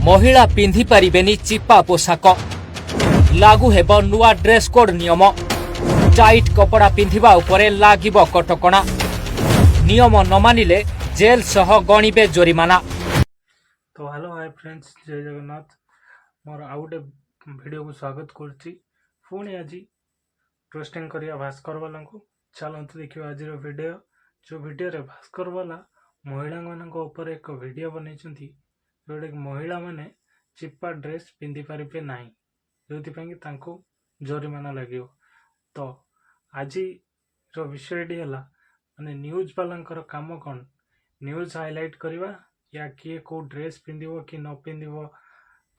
ମହିଳା ପିନ୍ଧିପାରିବେନି ଚିପା ପୋଷାକ। ଲାଗୁ ହେବ ନୂଆ ଡ୍ରେସ୍ କୋଡ୍ ନିୟମ। ଟାଇଟ୍ କପଡ଼ା ପିନ୍ଧିବା ଉପରେ ଲାଗିବ କଟକଣା। ନିୟମ ନ ମାନିଲେ ଜେଲ୍ ସହ ଗଣିବେ ଜୋରିମାନା। ତ ହ୍ୟାଲୋ, ହାଏ ଫ୍ରେଣ୍ଡସ୍, ଜୟ ଜଗନ୍ନାଥ। ମୋର ଆଉ ଗୋଟେ ଭିଡ଼ିଓକୁ ସ୍ୱାଗତ କରୁଛି। ପୁଣି ଆଜି ରୋଷ୍ଟିଂ କରିବା ଭାସ୍କର ବାଲାଙ୍କୁ। ଚାଲନ୍ତୁ ଦେଖିବା ଆଜିର ଭିଡ଼ିଓ, ଯେଉଁ ଭିଡ଼ିଓରେ ଭାସ୍କର ବାଲା ମହିଳାମାନଙ୍କ ଉପରେ ଏକ ଭିଡ଼ିଓ ବନେଇଛନ୍ତି, ଯେଉଁଟାକି ମହିଳାମାନେ ଚିପା ଡ୍ରେସ୍ ପିନ୍ଧିପାରିବେ ନାହିଁ, ଯେଉଁଥିପାଇଁ କି ତାଙ୍କୁ ଜରିମାନା ଲାଗିବ। ତ ଆଜିର ବିଷୟଟି ହେଲା, ମାନେ ନ୍ୟୁଜ୍ ବାଲାଙ୍କର କାମ କ'ଣ? ନ୍ୟୁଜ୍ ହାଇଲାଇଟ୍ କରିବା ୟା କିଏ କେଉଁ ଡ୍ରେସ୍ ପିନ୍ଧିବ କି ନ ପିନ୍ଧିବ,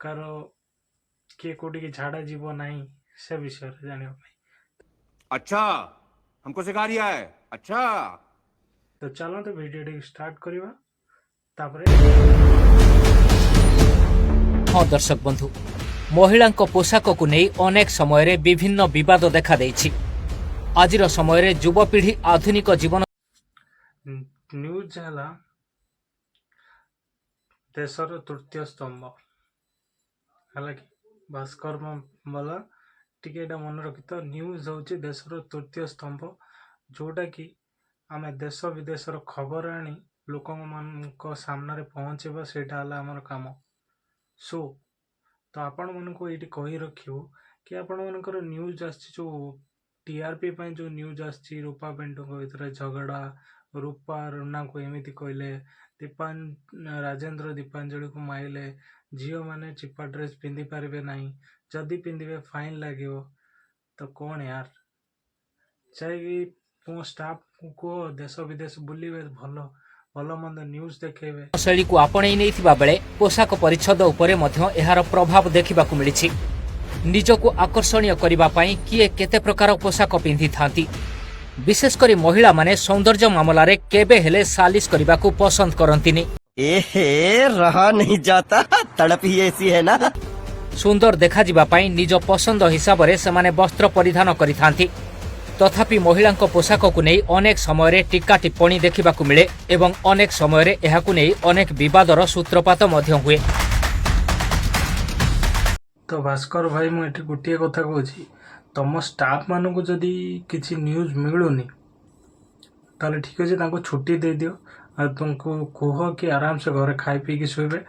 କାହାର କିଏ କେଉଁଠିକି ଝାଡ଼ା ଯିବ ନାହିଁ, ସେ ବିଷୟରେ ଜାଣିବା ପାଇଁ। अच्छा, हमको सिखा रिया है? अच्छा। ତ ଚାଲନ୍ତୁ, ଭିଡ଼ିଓଟିକୁ ଷ୍ଟାର୍ଟ କରିବା ତାପରେ। ହଁ ଦର୍ଶକ ବନ୍ଧୁ, ମହିଳାଙ୍କ ପୋଷାକକୁ ନେଇ ଅନେକ ସମୟରେ ବିଭିନ୍ନ ବିବାଦ ଦେଖାଦେଇଛି। ଆଜିର ସମୟରେ ଯୁବପିଢ଼ି ଆଧୁନିକ ଜୀବନ ନ୍ୟୁଜ୍ ହେଲା ଦେଶର ତୃତୀୟ ସ୍ତମ୍ଭ, ହେଲା କି? ଭାସ୍କର ବାଲା, ଟିକେ ଏଇଟା ମନେ ରଖିଥ, ନ୍ୟୁଜ୍ ହେଉଛି ଦେଶର ତୃତୀୟ ସ୍ତମ୍ଭ, ଯେଉଁଟାକି ଆମେ ଦେଶ ବିଦେଶର ଖବର ଆଣି ଲୋକମାନଙ୍କ ସାମ୍ନାରେ ପହଞ୍ଚେଇବା, ସେଇଟା ହେଲା ଆମର କାମ। ସୋ ତ ଆପଣମାନଙ୍କୁ ଏଇଠି କହି ରଖିବୁ କି ଆପଣମାନଙ୍କର ନ୍ୟୁଜ୍ ଆସିଛି, ଯେଉଁ ଟିଆର୍ପି ପାଇଁ ଯେଉଁ ନ୍ୟୁଜ୍ ଆସିଛି, ରୂପା ପିଣ୍ଟୁଙ୍କ ଭିତରେ ଝଗଡ଼ା, ରୂପା ରୁନାକୁ ଏମିତି କହିଲେ, ରାଜେନ୍ଦ୍ର ଦୀପାଞ୍ଜଳିକୁ ମାଇଲେ, ଝିଅମାନେ ଚିପା ଡ୍ରେସ୍ ପିନ୍ଧି ପାରିବେ ନାହିଁ, ଯଦି ପିନ୍ଧିବେ ଫାଇନ୍ ଲାଗିବ। ତ କ'ଣ ୟାର, ଯାଇକି ତୁମ ଷ୍ଟାଫ୍କୁ କୁହ, ଦେଶ ବିଦେଶ ବୁଲିବେ, ଭଲ ଭଲ ମନ୍ଦ ନ୍ୟୁଜ୍ ଦେଖେଇବେ। ଶୈଳୀକୁ ଆପଣେଇ ନେଇଥିବା ବେଳେ ପୋଷାକ ପରିଚ୍ଛଦ ଉପରେ ମଧ୍ୟ ଏହାର ପ୍ରଭାବ ଦେଖିବାକୁ ମିଳିଛି। ନିଜକୁ ଆକର୍ଷଣୀୟ କରିବା ପାଇଁ କିଏ କେତେ ପ୍ରକାର ପୋଷାକ ପିନ୍ଧିଥାନ୍ତି। ବିଶେଷ କରି ମହିଳାମାନେ ସୌନ୍ଦର୍ଯ୍ୟ ମାମଲାରେ କେବେ ହେଲେ ସାଲିସ କରିବାକୁ ପସନ୍ଦ କରନ୍ତିନି। एहे, रहा नहीं जाता, तड़प ही ऐसी है ना। ସୁନ୍ଦର ଦେଖାଯିବା ପାଇଁ ନିଜ ପସନ୍ଦ ହିସାବରେ ସେମାନେ ବସ୍ତ୍ର ପରିଧାନ କରିଥାନ୍ତି। ତଥାପି ମହିଳାଙ୍କ ପୋଷାକକୁ ନେଇ ଅନେକ ସମୟରେ ଟୀକା ଟିପ୍ପଣୀ ଦେଖିବାକୁ ମିଳେ ଏବଂ ଅନେକ ସମୟରେ ଏହାକୁ ନେଇ ଅନେକ ବିବାଦର ସୂତ୍ରପାତ ମଧ୍ୟ ହୁଏ। ତ ଭାସ୍କର ଭାଇ, ମୁଁ ଏଠି ଗୋଟିଏ କଥା କହୁଛି, ତମ ଷ୍ଟାଫ୍ ମାନଙ୍କୁ ଯଦି କିଛି ନ୍ୟୁଜ୍ ମିଳୁନି, ତାହେଲେ ଠିକ୍ ଅଛି, ତାଙ୍କୁ ଛୁଟି ଦେଇଦିଅ ଆଉ ତାଙ୍କୁ କୁହ କି ଆରାମସେ ଘରେ ଖାଇ ପିଇକି ଶୋଇବେ,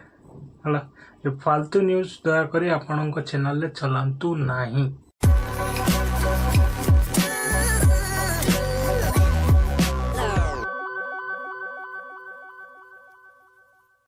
ହେଲା? ଏ ଫାଲତୁ ନ୍ୟୁଜ୍ ଦୟାକରି ଆପଣଙ୍କ ଚ୍ୟାନେଲରେ ଚଲାନ୍ତୁ ନାହିଁ।